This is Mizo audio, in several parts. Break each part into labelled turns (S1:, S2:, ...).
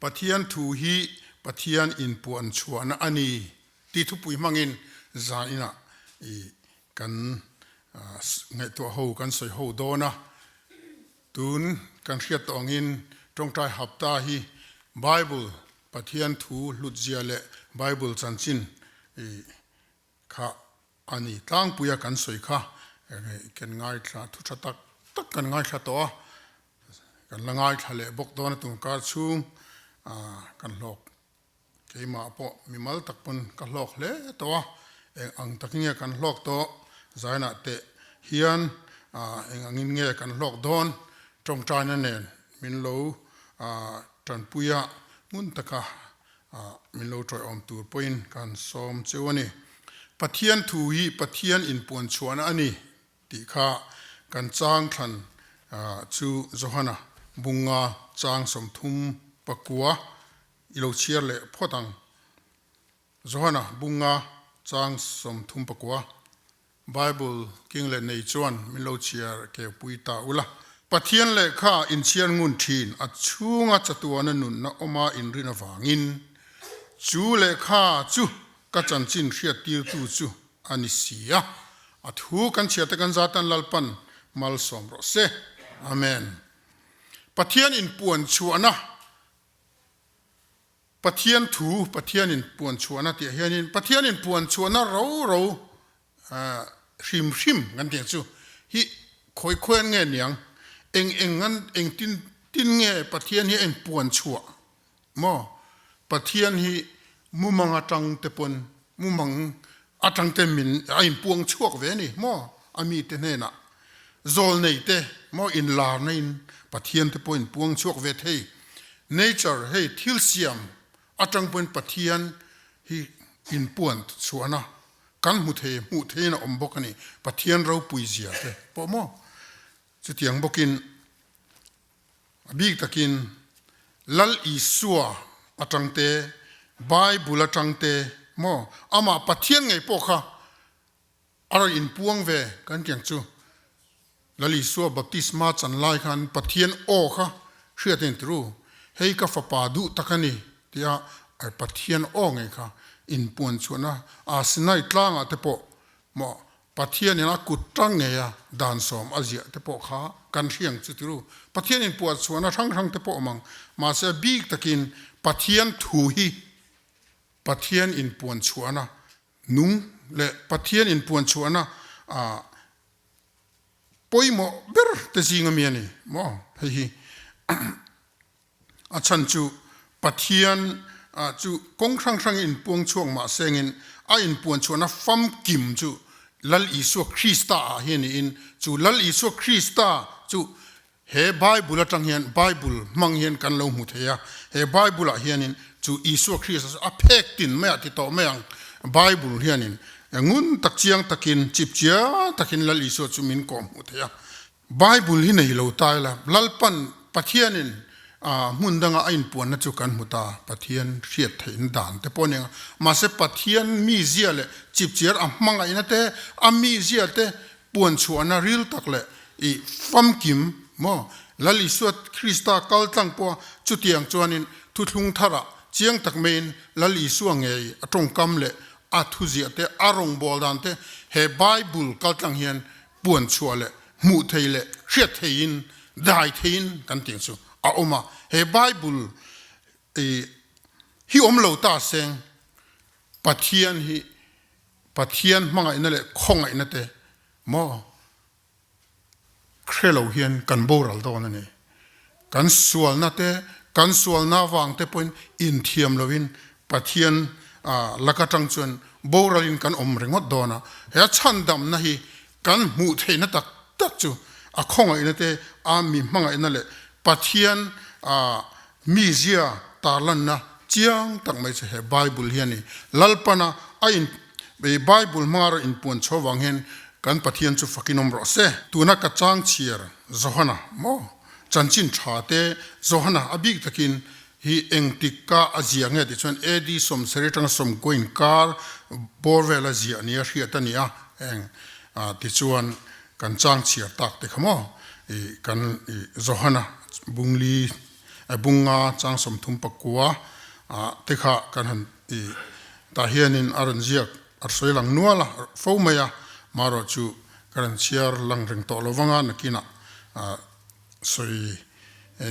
S1: Pathian thu hi Pathian inpuan chhuahna a ni tih thupui hmangin zan inah i kan ngaihtuah ho kan sawi ho dawn a. Tun kan hriat tawh angin tawngtai hapta hi Bible Pathian thu hlutzia leh Bible chanchin i kha a ni tlangpuia kan sawi kha kan ngaithla thu tha tak tak kan ngaithla tawh a, kan la ngaithla leh bawk dawn a tun kar chhung kan hlawk keimah pawh mimal tak pawn ka hlawk hle tawh a, eng ang takin nge kan hlawk tawh zainah teh hian eng angin nge kan hlawk dawn tawngtaina nen min lo tanpuia ngun taka min lo tawiawm tur pawhin kan sawm cheu a ni. Pathian thu hi Pathian inpuan chhuahna a ni tih kha kan chang thlan chu Johana bunga chang 39 i lo chhiar leh phawt ang. Johana bunga chang 39. Bible king leh nei chuan min lo chhiar keupui ta ula. Pathian lehkha inchhiar ngun thin a chhunga chatuana nunna awma inrin avangin chu lehkha chu ka chanchin hriattirtu chu a ni si a. A thu kan chhiarte kan zatan Lalpan malsawm rawh se. Amen. Pathian inpuan chhuahna. Pathian thu, Pathian in puan chhuahna tih ah hianin Pathian in puan chhuahna ro ro hrim hrim kan tih ang chu hi khawi khawi an nge niang? Eng eng an eng tin tin nge Pathian hi a in puan chhuah maw? Pathian hi mumang atang te pawn mumang atang te min a in puang chhuak ve a ni maw? A mi te hnenah Zawlnei te maw inlarna in Pathian te pawh in puang chhuak ve thei. Nature hei thil siam atang pawhin Pathian hi in puan chhuahna kan hmu thei hmuh theiin a awm bawk a ni. Pathian ropui zia te pawh maw chutiang bawkin a bik takin Lal Isua atang te Bible atang te maw amah Pathian ngei pawh kha A rawn inpuang ve kan tiang chu Lal Isua baptisma chan lai khan Pathian aw kha hriat a inti ru, hei ka fapa duh tak a ni tia Pathian aw ngei kha inpuan chhuahna a Sinai tlangah te pawh maw Pathianin a kut tang ngeia dan sawm a ziah te pawh kha kan hriang chu ti ru. Pathian inpuan chhuahna hrang hrang te pawh awm ang, mahse a bik takin Pathian thu hi Pathian inpuan chhuahna Nung leh Pathian inpuan chhuahna ah pawimawh ber te zing ami a ni maw? Hei hi a chhan chu Pathian chu kawng hrang hrang inpuang chhuak mah sengin a inpuan chhuahna famkim chu Lal Isua Krista ah hi a niin chu Lal Isua Krista chu He Bible atang hian Bible hmang hian kan lo hmu thei a, he Bible ah hianin chu Isua Krista chu a phek tin mai ah ti tawh mai ang. Bible hianin ngun tak chiang takin chip chiang takin Lal Isua chu min kawh hmuh thei a. Bible hi nei lo ta ila Lalpan Pathianin hmun danga a inpuanna chu kan hmu ta, Pathian hriat theihna dan te pawh a ni ang a, mahse Pathian mizia leh chipchiar a hmangaihna te, a mizia te Puan chhuahna ril tak leh i famkim maw? Lal Isua Krista kal tlang pawha chutiang chuanin thuthlung tharah chiang tak maiin Lal Isua ngei a tawngkam leh a thuziah te, a rawngbâwl dan te he Bible kal tlang hian puan chhuah leh hmuh thei leh hriat theiin, dai theiin kan tih chu a awm a. He Bible i hi awm lo ta seng Pathian hi Pathian hmangaihna leh khawngaihna te maw hre lo hian kan boral dawn a ni. Kan sualna te, kan sualna avang te pawhin inthiam loin Pathian lak atang chuan boralin kan awm ringawt dawn a. He a chhandamna hi kan hmuh theihna tak tak chu a khawngaihna te, a mi hmangaihna leh Pathian Mizia tarlanna chiang tak mai chu he Bible hi a ni. Lalpana a in Bible hmanga rawn inpuan chho vang hian kan Pathian chu fakin awm rawh se. Tuna ka chang chhiar Johana maw chanchin tha te Johana a bik takin hi engtik ka a ziah nge tih chuan AD 70 atanga 90 inkar bawr vel a ziah nia hriat a ni a, eng tichuan kan chang chhiar tak te kha maw i kan i Johana bungli. Bunga chang 39 te kha kan han i tah hianin a rawn ziak a sawi lang nual a fo mai a, marawh chu ka rawn chhiar lang reng tawh lo vanga nakinah sawi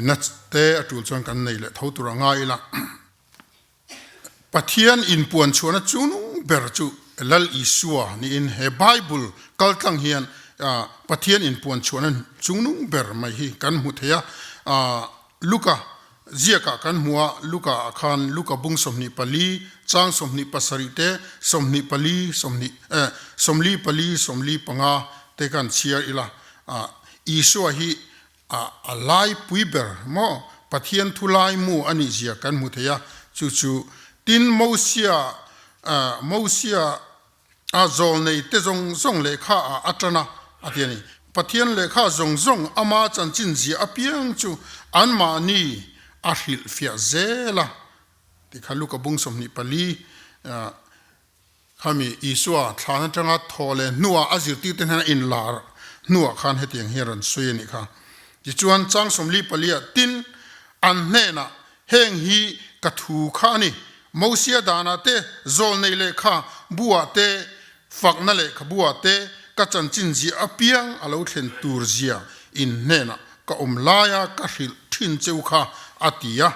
S1: na te a tul chuan kan nei leh tho tur a ngai ila. Pathian inpuan chhuahna chunung ber chu Lal Isua niin he Bible kaltlang hian Pathian inpuan chhuahna chungnung ber mai hi kan hmu thei a. Luka ziakah kan hmu a, Luka ah khan Luka bung 24, chang 27 te, 24, 20, 44, 45 te kan chhiar ila. Isua hi A a laipui ber maw? Pathian thu laimu a nih zia kan hmu thei a, chu chu tin Mosia Mosia a zawlnei te zawng zawng lehkha ah a tan a, a ti a ni. Pathian lehkha zawng zawng ama chanchin zia apiang chu anmahni a hrilhfiah zel a, ti kha Luka bung 24 Khami Isua thlan atanga thaw leh hnuah a zirtirte hnena inlar hnuah khan hetiang hi a rawn sawi a nih kha. Tichuan, chang 44 ah tin an hnenah, Heng hi ka thu kha a ni, Mosia danah te, zawlnei lehkha buah te, fakna lehkha buah te ka chanchin ziah apiang a lo thlen tur zia in hnenah ka awm laia ka hrilh thin cheu kha, a ti a.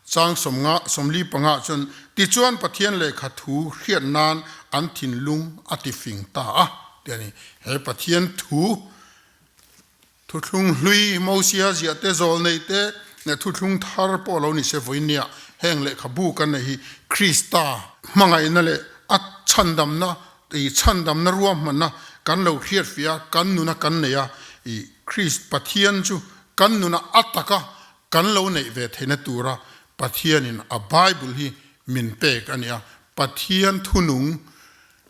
S1: Chang sawmnga 45 chuan, Tichuan Pathian lehkha thu hriat nan an thinlung a ti fing ta a, ti a ni. He Pathian thu, thuthlung hlui, Mosia ziah te, zawlnei te, leh thuthlung thar pawh lo ni se vawinia heng lehkhabu kan nei hi Krista hmangaihna leh a chhandamna, i chhandamna ruahmanna kan lo hriatfiah a, kan nuna kan nei a, i Krist Pathian chu kan nuna a taka Kan lo neih ve theihna tura Pathianin a Bible hi min pek a ni a, Pathian thunung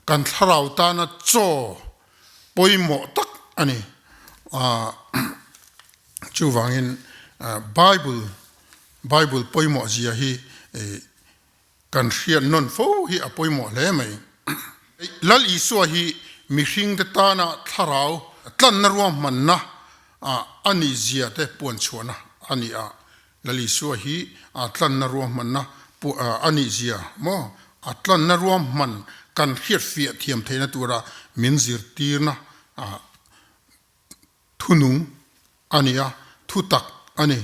S1: kan thlarau tana chaw pawimawh tak a ni. Chuvangin Bible Bible pawimawh zia hi Kan hriat nawn fo hi a pawimawh hle mai. Lal Isua hi mihringte tana thlarau tlanna ruahmanna a nih zia te puanchhuahna a ni a. Lal Isua hi tlanna ruahmanna a nih zia maw? A tlanna ruahman kan hriatfiah thiam theihna tura min zirtirna Thunung a ni a, thu tak a ni.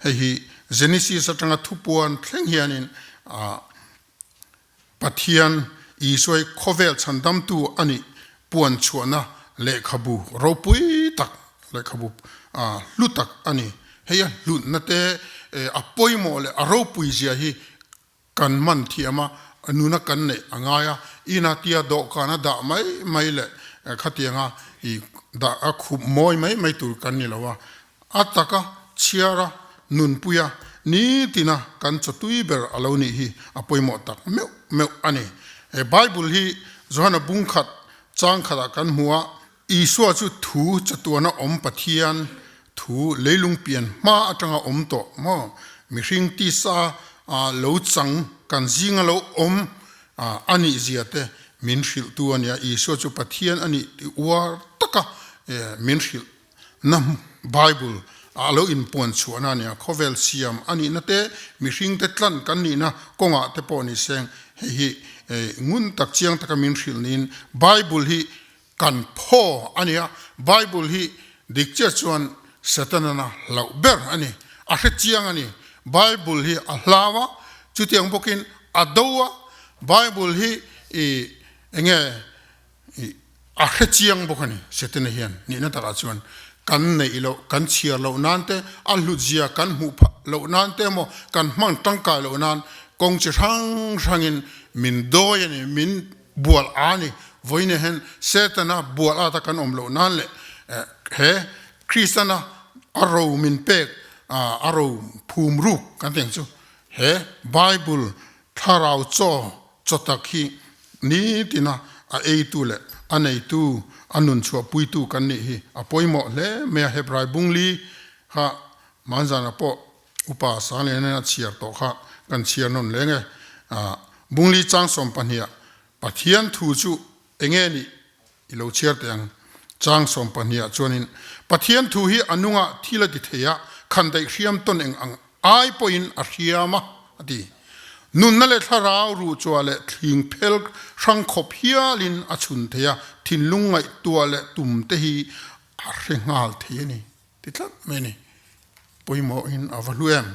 S1: Hei hi Genesis atanga thupuan thleng hianin Pathian Isua hi khawvel chhandamtu a nih puan chhuahna lehkhabu ropui tak, lehkhabu hlu tak a ni. Hei a hlutna te, a pawimawh leh a ropui zia hi Kan man thiam a, nuna kan neih a ngai a, ina tia dawhkan a dah mai mai leh khatianga i dah a khup mawi mai mai tur kan ni lo a, a taka chhiar a, nunpui a, nitina kan chawtui ber a lo nih hi a pawimawh tak meuh meuh a ni. He Bible hi Johana bung khat chang khatah kan hmu a, Isua chu thu chatuana awm Pathian thu leilung pian hma atanga awm tawh maw? Mihring tisa lo chang kan zinga lo awm a nih zia te min hrilhtu a nia. Isua chu Pathian a nih tih uar taka min hrilh na Bible a lo inpuan chhuahna a nia. Khawvel siam a nihna te, mihring te tlan kan nihna kawngah te pawh ni seng hei hi ngun tak chiang taka min hrilh niin Bible hi Kan phaw a nia, Bible hi dik chiah chuan Setana hlauh ber a ni, a hre chiang a ni. Bible hi a hlau a, chutiang bawkin a do a, Bible hi i enge i a hre chiang bawk a ni Setana hian nihna takah chuan kan neih loh, kan chhiar loh nan te, a hlutzia kan hmuh phah loh nan te emaw kan hman tangkai loh nan kawng chi hrang hrangin min dawi a ni, min Bual a ni. Vawiin hian Setana bual ata kan awm loh nan leh he Kristana a ro min pek a ro phum ruk kan tih ang chu he Bible thlarau chaw chaw tak hi nitina a eitu leh a neitu a nun chhuahpuitu kan nih hi a pawimawh hle mai a. Hebrai bungli kha hmanzana pawh Upa Sanglian a chhiar tawh kha kan chhiar nawn leng e. Bungli chang 12 ah Pathian thu chu enge nih i lo chhiar teh ang. Chang 12 ah chuanin Pathian thu hi a nungah thil a ti thei a, khan daih hriam tawn eng ang. ai pawhin a hriam a, a ti. Nunna leh thlarau ruhchhuah leh thling phel hrang khawp hialin a chhun thei a, thinlung ngaihtuah leh tum te hi a hre nghal thei a ni. Ti tlat mai a ni. Pawimawhin a va hlu em?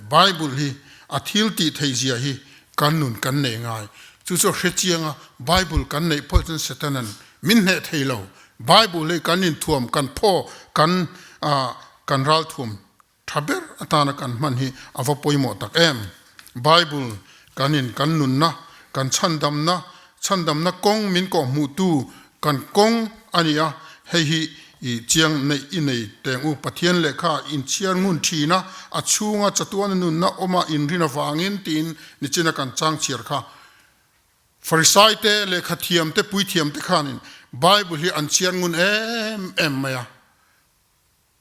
S1: Bible hi a thil tih theih zia hi kan nun kan neih ngai. Chu chu a hre chiang a, Bible kan neih pawh chuan Satanan min hneh thei lo. Bible hi kan inthuam, kan phaw, kan kan ralthuam tha ber atana kan hman hi a va pawimawh tak em. Bible kan in kan nunna, kan chhandamna, chhandamna kawng min kawhhmuhtu kan kawng a ni a, hei hi i chiang neih i nei teng u. Pathian lehkha inchhiar ngun thin a, a chhunga chatuana nunna awma inrin avangin tiin nichina kan chang chhiar kha. Farisai te, lehkha thiam te, puithiam te khanin Bible hi an chhiar ngun em em mai a.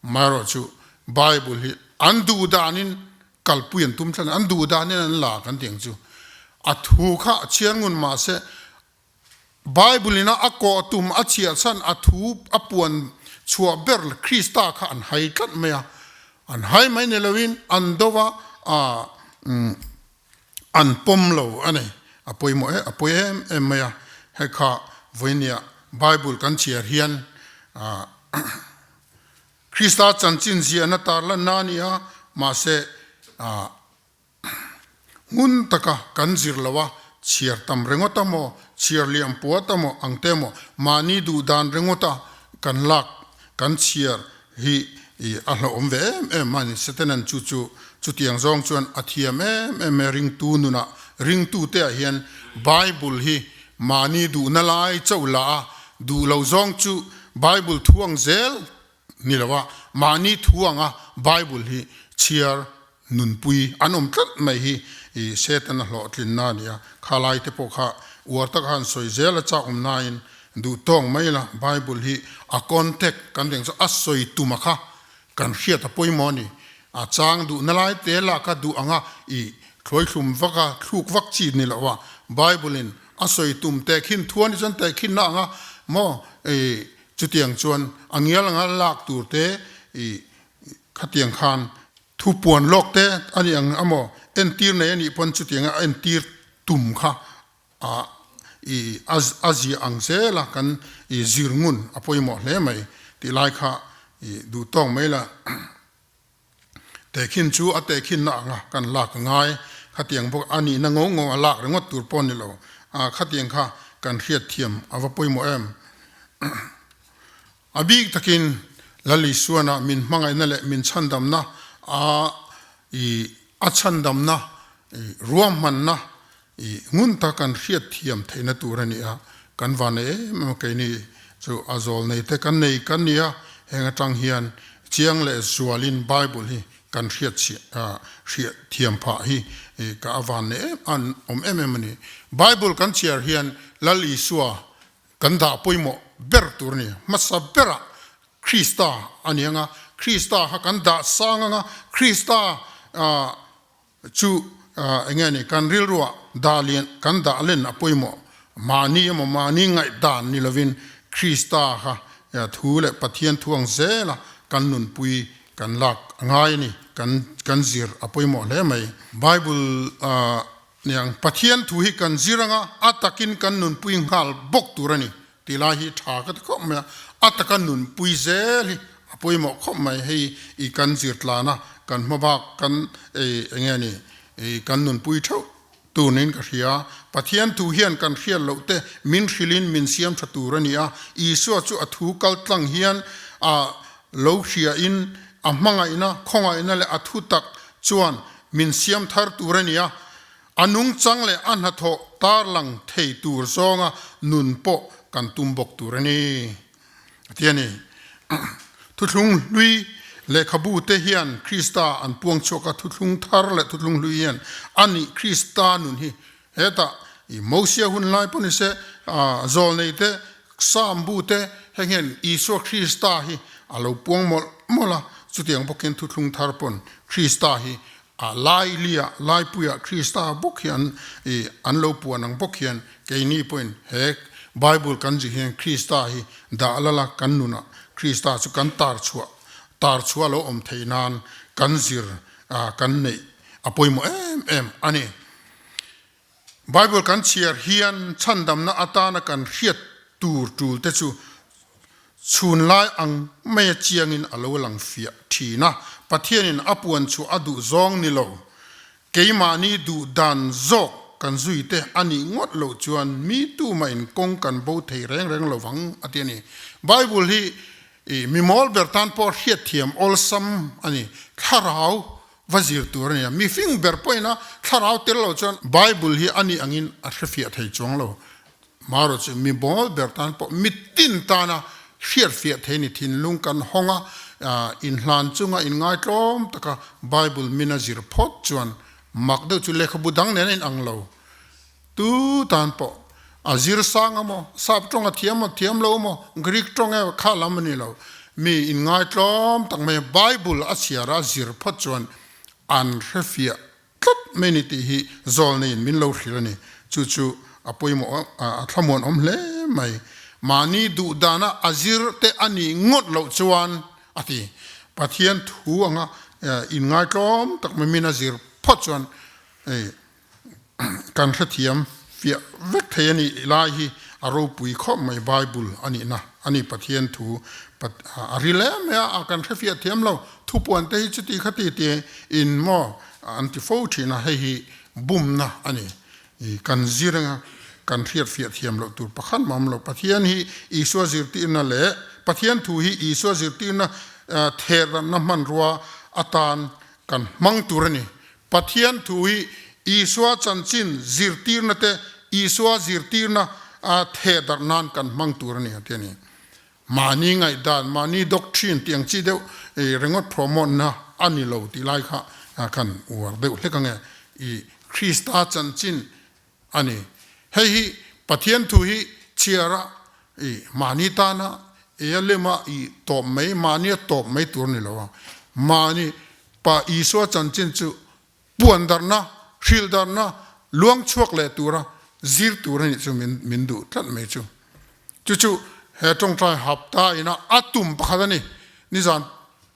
S1: Amaherawh chu Bible hi an duh danin kalpui an tum tlat a, an duh danin an la kan tih ang chu. A thu kha a chhiar ngun mah se Bible ina a kawh tum a chhiah chhan a thu a puan chhuah ber Krista kha an hai tlat mai a, an hai mai ni loin an do va a an pawm lo a ni. A pawimawh em a pawi em em mai a, hei kha vawinia Bible kan chhiar hian Krista chanchin ziahna tarlanna a ni a, mahse hmun taka kan zir lo a, chhiar tam ringawt a maw, chhiar liam puat a maw ang te maw, mahni duh dan ringawta kan lak kan chhiar hi a hlauhawm ve em em a ni. Satanan chu chu chutiang zawng chuan a thiam em em e ringtu nunah ringtute ah hian Bible hi mahni duhna lai chauh la a, duh lo zawng chu Bible thu ang zel ni lo a, mahni thu anga Bible hi chhiar nunpui an awm tlat mai hi i Satan a hlawhtlinna a ni a, kha lai te pawh kha uar taka han sawi zel a chak awm nain duh tawng mai la, Bible hi a contact kan reng chu a sawi tuma kha kan hriat a pawimawh a ni, a chang duhna lai te lah kha duh anga i thluaithlum vak a, thluk vak chi ni lo a, Bible in a sawi tum tehkhin thu a ni chuan tehkhinna anga maw i chutiang chuan a ngial anga lak tur te i khatiang khan Thu puan lawk te a ni ang amaw entir nei a nih pawn chutianga a entir tum kha a i a ziah ang zel a kan i zir ngun a pawimawh hle mai tih lai kha i duh tawk mai la. Tehkhin chu a tehkhinna anga kan lak a ngai khatiang bawk a nihna ngo ngo a lak ringawt tur pawh a ni lo a khatiang kha kan hriatthiam a va pawimawh em. A bik takin Lal Isuana min hmangaihna leh min chhandamna a i a chhandamna i ruahmanna i ngun tak kan hriatthiam theihna tur a ni a, kan van nei em em a keini chu a zawl nei te kan nei kan ni a, heng atang hian chiang leh zualin Bible hi kan hriat hriatthiam phah hi ka a van nei em an awm em em a ni. Bible kan chhiar hian Lal Isua Kan dah pawimawh ber tur a ni. Hmasa berah Krista a ni ang a, Krista kha kan dah sang ang a, Krista chu eng nge ni, kan rilruah dah lian, kan dah len a pawimawh. Mahni emaw mahni ngaihdan ni lovin Krista kha thu leh Pathian thu ang zela kan nunpui kan lak a ngai a ni, kan kan zir a pawimawh hle mai. Bible Niang, Pathian thu hi kan zir anga a takin kan nunpui nghal bawk tur a ni tih lai hi tha ka ti khawp mai a, a taka nunpui zel hi a pawimawh khawp mai. Hei i kan zir tlan a, kan hma bak kan eng nge ni i kan nunpui theuh tur niin ka hria. Pathian thu hian kan hriat loh te min hrilhin min siam tha tur a ni a, Isua chu a thu kal tlang hian a lo hriain a hmangaihna, khawngaihna leh a thu tak chuan Min siam thar tur a ni a, a nungchang leh a hnathawh tarlang thei tur zawnga nun pawh kan tum bawk tur a ni, a ti a ni. Thuthlung hlui lehkhabu te hian Krista an puang chhuak a, thuthlung thar leh thuthlung hlui hian a nih Krista nun hi hetah i Mosia hun lai pawh ni se, zawlnei te, Psalm bu te heng hian Isua Krista hi a lo puang mawlh mawlh a, chutiang bawkin thuthlung thar pawn Krista hi a lailia, laipuia Krista bawk hi an i an lo puan ang bawk hian keini pawhin he Bible kan zir hian Krista hi dah lal a, kan nunah Krista chu kan tar chhuah, tar chhuah a lo awm theih nan kan zir. kan neih a pawimawh em em a ni. Bible kan chhiar hian chhandamna atana kan hriat tur tul te chu chhun lai ang maia chiangin a lo lang fiah thin a. Pathianin a puan chhuah a duh zawng ni lo, keimahni duh dan zawk kan zui te a nih ngawt loh chuan mi tumahin kawng kan bo thei reng reng lo vang a ti a ni. Bible hi mi mawl ber tan pawh hriatthiam awlsam a ni. Thlarau Va zir tur a ni a, mifing ber pawhin a thlarau tel lo chuan Bible hi a nih angin a hrefiah thei chuang lo. Marawh chu mi bawl ber tan pawh mitin tana hriatfiah thei ni thinlung kan hawng a, inhlan chunga inngaitlawm taka Bible min a zir phawt chuan mak deuh chu lehkhabu dang nen a inang lo. Tu tan pawh a zir sang a maw, sap tawng a thiam maw, thiam lo maw, Greek tawng e kha lam a ni lo. Mi inngaitlawm tak mai Bible a chhiar a zir phawt chuan an hrefiah tlat mai ni tih hi zawlneiin min lo hrilh a ni. Chu chu a pawimawh a thlamuan awm hle mai. Mahni duh dana a zir te a nih ngawt loh chuan a ti. Pathian thu anga inngaitlawm tak mai min a zir phawt chuan Kan hrethiam fiah vek thei a nih lai hi a ropui khawp mai Bible a nihna a ni Pathian thu a ri lem mai a kan hrefiah thiam lo thupuan te hi chuti khati ti in maw an ti fo thin a hei hi bumna a ni kan zir anga kan hriat fiah thiam loh tur pakhat mah awm lo Pathian hi Isua zirtirna leh Pathian thu hi Isua zirtirna therna hmanrua atan kan hmang tur a ni Pathian thu hi Isua chanchin zirtirna te Isua zirtirna a theh darh nan kan hmang tur a ni a ti a ni. Mahni ngaihdan, mahni doctrine tih ang chi deuh ringawt promote na a ni lo tih lai kha kan uar deuh hlek ange. I Krista chanchin a ni. Hei hi Pathian thu hi chhiar a i mahni tana ei a lema i tawp mai, mahni a tawp mai tur a ni lo a. Mahni Pa Isua chanchin chu puan darhna, hrilh darhna, luang chhuak leh tura zir tur a nih chu min duh tlat mai chu. Chu chu he tawngtai hapta ina a tum pakhat a ni. Nizan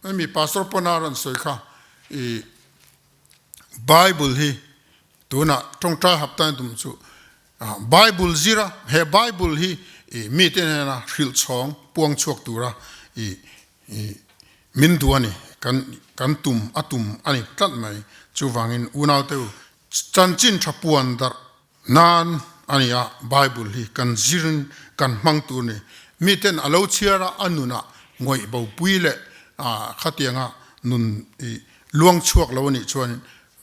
S1: hemi Pastor pawn a rawn sawi kha i Bible hi tunah tawngtai hapta in tum chu Bible zira he Bible hi i mite hnena hrilh chhawng puang chhuak tura i I min duh a ni, kan kan tum a tum a ni tlat mai. Chuvangin unaute u, chanchin tha puan darh nan a ni a, Bible hi kan zirin kan hmang tur ni. Miten a lo chhiar a, a nunah ngawih bopui leh khatianga nun i luang chhuak lo a nih chuanin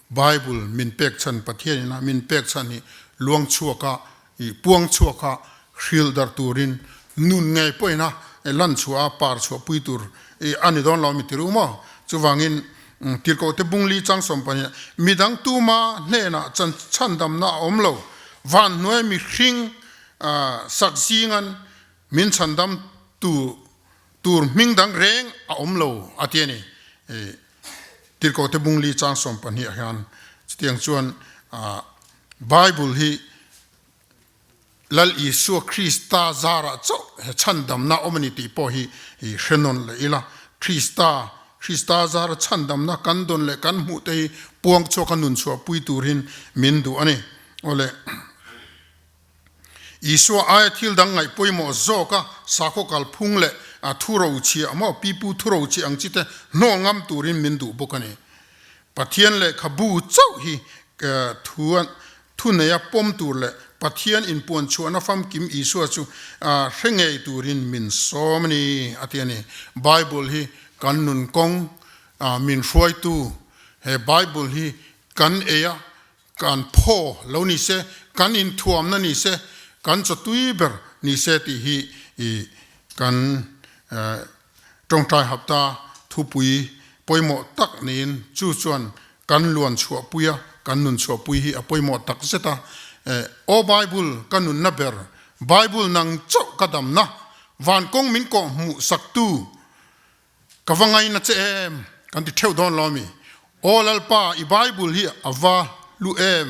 S1: Bible min pek chhan Pathian ina min pek chhan hi luang chhuak a, i puang chhuak a, hril darh turin nun ngei pawhin a lan chhuah a, par chhuah pui tur i a ni dawn lo mi ti ru maw? Chuvangin Tirhkohte bungli chang 12 midang tuma hnenah chan chhandamna a awm lo, van hnuai mihring sak zingan min chhandam tu tur hming dang reng a awm lo a ti a ni. Tirhkohte bungli chang 12 ah hian chutiang chuan Bible hi Lal Isua Krista zarah chauh he chhandamna awm a ni tih pawh hi i hre nawn leh ila. Krista, Krista zara chhandamna kan dawn leh kan hmuh te hi puang chhuaka nun chhuahpui turin min duh a ni. Awle. Isua aia thil dang ngaih pawimawh zawka sakhaw kalphung leh thurochhiah maw pipu thurochhiah ang chi te hnawl ngam turin min duh bawk a ni. Pathian lehkhabu chauh hi thu thu neia pawm tur leh Pathian inpuan chhuahna famkim Isua chu hre ngei turin min sawm a ni a ti a ni. Bible hi kan nun kawng min hruaitu he Bible hi kan ei a Kan phaw lo ni se, kan inthuamna ni se, kan chawtui ber ni se tih hi i kan tawngtai hapta thupui pawimawh tak niin chu chuan kan luan chhuahpui a, kan nun chhuahpui hi a pawimawh tak zet a. Aw Bible ka nunna ber, Bible nang chauh ka damna, van kawng min kawh hmuh saktu, Ka va ngaina che em? Kan ti theuh dawn lo mi? Aw Lalpa, i Bible hi a va hlu em?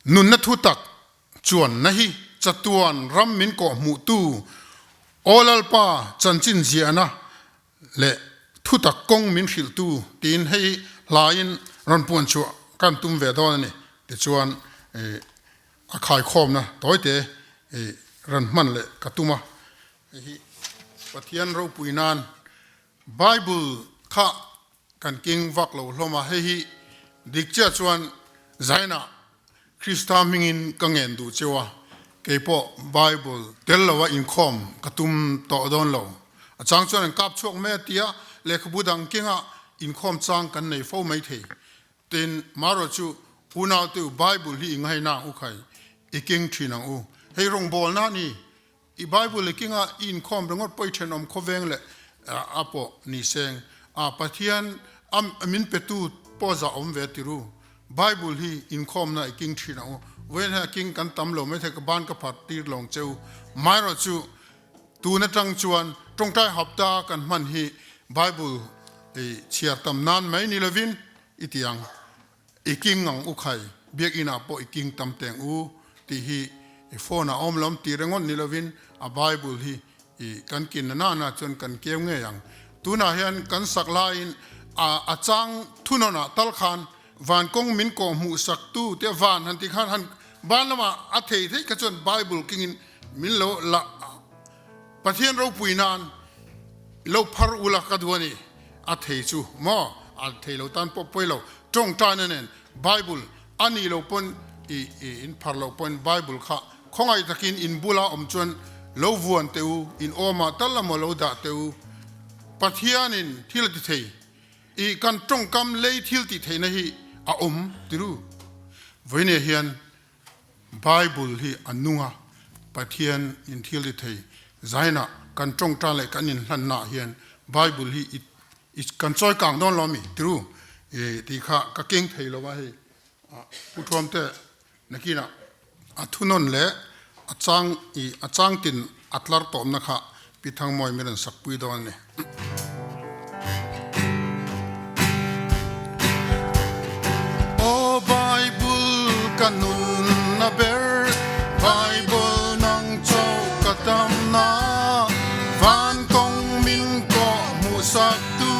S1: Nunna thu tak chuan na hi chatuan ram min kawh hmuh tu. Aw Lalpa, chanchin ziahna leh thu tak kawng min hrilh tu tiin hei. hlain rawn puan chhuah kan tum ve dawn a ni. Tichuan a khaikhawmna tawite rawn hman leh ka tum a. Hei hi Pathian ropui nan Bible kha kan keng vak lo hlawm a. Hei hi dik chiah chuan Zainah Krista hmingin ka ngen duh cheu a, kei pawh Bible tel loa inkhawm ka tum tawh dawn lo. A chang chuan an kap chhuak mai a tia, lehkhabu dang kengah inkhawm chang kan nei fo mai thei. Tin, marawh chu unaute u Bible hi i ngaina ang u khai, i keng thin ang u. Hei rawngbawlna a ni, I Bible i kinga i inkhawm ringawt pawh i thenawm khawveng leh a pawh ni seng a Pathian a min petu pawh zah awm ve tiru. Bible hi inkhawmna i king thin ang u. Vawiin hian a king kan tam lo maithei ka ban ka phar tir lawng che u. Maherawh chu tun atang chuan tawngtai hapta kan hman hi Bible i chhiar tam nan mai ni lovin i ti ang. I king ang u khai, biakinn ah pawh i king tam teng u tih hi i phone ah awm lawm tih ringawt ni lovin a Bible hi i kan kin na nana chuan kan keu ngei ang. Tunah hian kan sak laiin a a chang thunawn ah tal khan van kawng min kawh hmuh sak tu te van han tih khan han ban lamah a thei theih kha chuan Bible kingin min lo la Pathian ropui nan lo phar ula ka duh a ni. A thei chu maw? A thei lo tan pawh pawi lo. Tawngtaina nen Bible a nih lo pawn i in phar loh pawn Bible kha khawngaih takin in bula awm chuan lo vuan teh u, in awmah tal emaw lo dah teh u. Pathianin thil a ti thei. I kan tawngkam lei thil tih theihna hi a awm tiru. Vawinia hian Bible hi a nung a, Pathian in thil ti thei zainah kan tawngta leh kan inhlanna ah hian Bible hi i i kan chawi kang dawn lo a mi tiru i tih kha ka keng thei lo a hei Pu Thuamte nakinah a thunawn leh a chang i a chang tin a tlar tawpna kha Pi Thangmawi min rawn sakpui dawn a ni. Aw Bible ka nunna ber, Bible nang chauh ka tamna, Van kawng min kawh hmuhsak tu,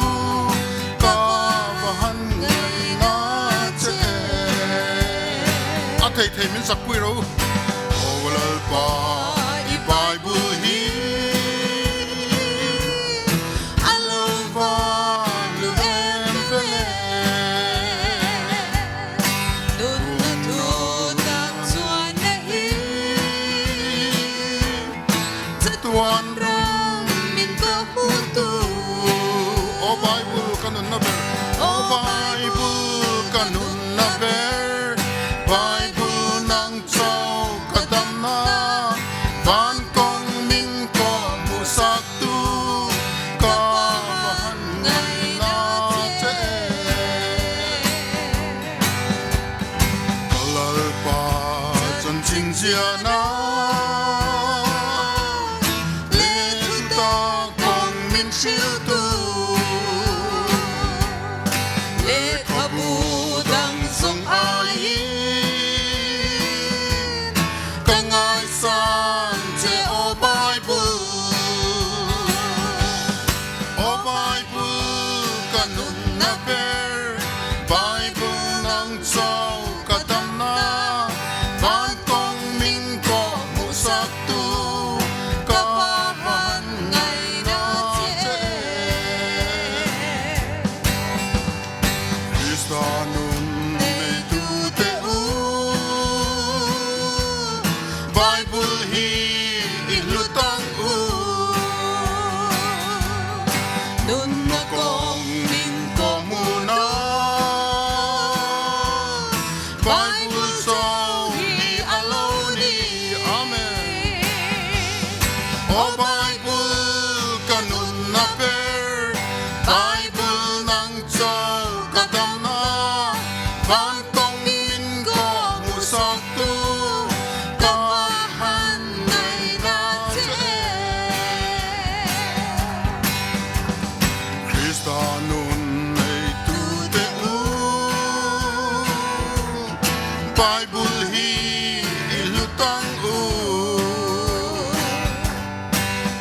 S1: ka va han ngaina che em. A thei thei min sakpui ro. Aw Lalpa i Bible hi. A lo van lu em vele.
S2: Nunna thu tak chuan na hi.
S1: Chatuan
S2: ram min ko hmu tu.
S1: Aw Bible ka nunna ber. Aw Bible ka nunna ber. Bible nang chauh ka damna. Van kawng min kawh hmuhsak tu ka va han ngaina che em. Ka Lalpa chanchin ziahna leh thutak kawng min hrilhtu.
S2: Lehkhabu dang zawng aiin
S1: ka ngaisang che aw Bible. Aw Bible ka nunna ber, Bible nang chauh ka damna, van kawng min kawh hmuhsak tu ka va han ngaina che em. Krista nun neitu te u, Bible hi i hlut ang u.
S2: Nunna kawng min
S1: kawh hmun a, Bible chauh hi a lo ni. Amen. Aw Bible ka nunna ber, Bible nang chauh ka damna, van kawng min kawh hmuhsak tu ka va han ngaina che em. Krista nun neitu te u, Bible hi i hlut ang u.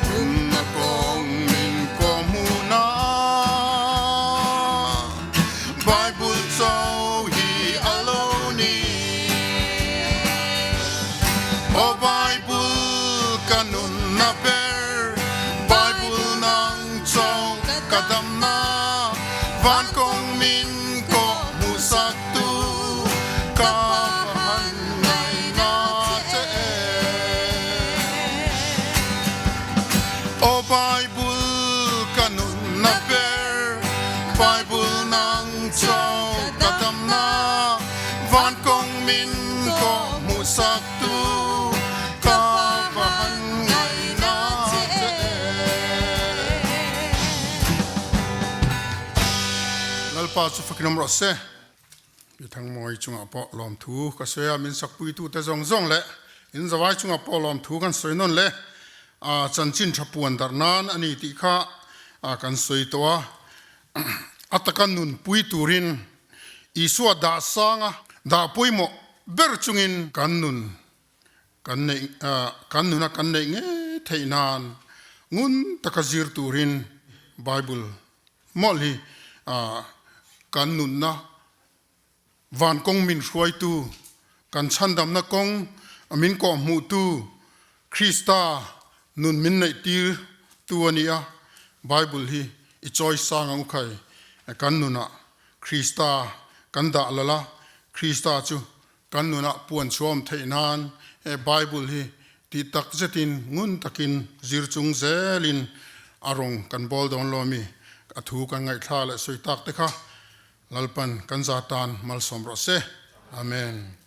S1: Nunna kawng min kawh hmuhna, Bible. Ka va han ngaina che em. Aw Bible ka nunna ber, Bible nang chau ka damna, van kawng min kawh hmuhsak tu, ka va han ngaina che em. Lalpa chu fakin awm rawh se. Pi Thangmawi chungah pawh lawmthu ka sawi a, min sakpuitute zawng zawng leh in zawai chungah pawh lawmthu kan sawi nawn le. A chanchin tha puan darh nan a ni tih kha kan sawi tawh a, a taka nunpui turin Isua dah sanga dah pawimawh ber chungin kan nun kan neih kan nuna kan neih ngei theih nan ngun taka zir turin Bible mawlh hi kan nunna van kawng min hruaitu, kan chhandamna kawng min kawhhmuhtu Krista nun min neih tir tu a ni a, Bible hi i chawi sang ang u khai kan nunah Krista kan dah lal a, Krista chu Kan nunah puan chhuam theih nan he Bible hi tih tak zetin ngun takin zir chung zelin a rawng kan bawl dawn lo ami? A thu kan ngaihthla leh sawi tak te kha Lalpan kan za tan malsawm rawh se. Amen.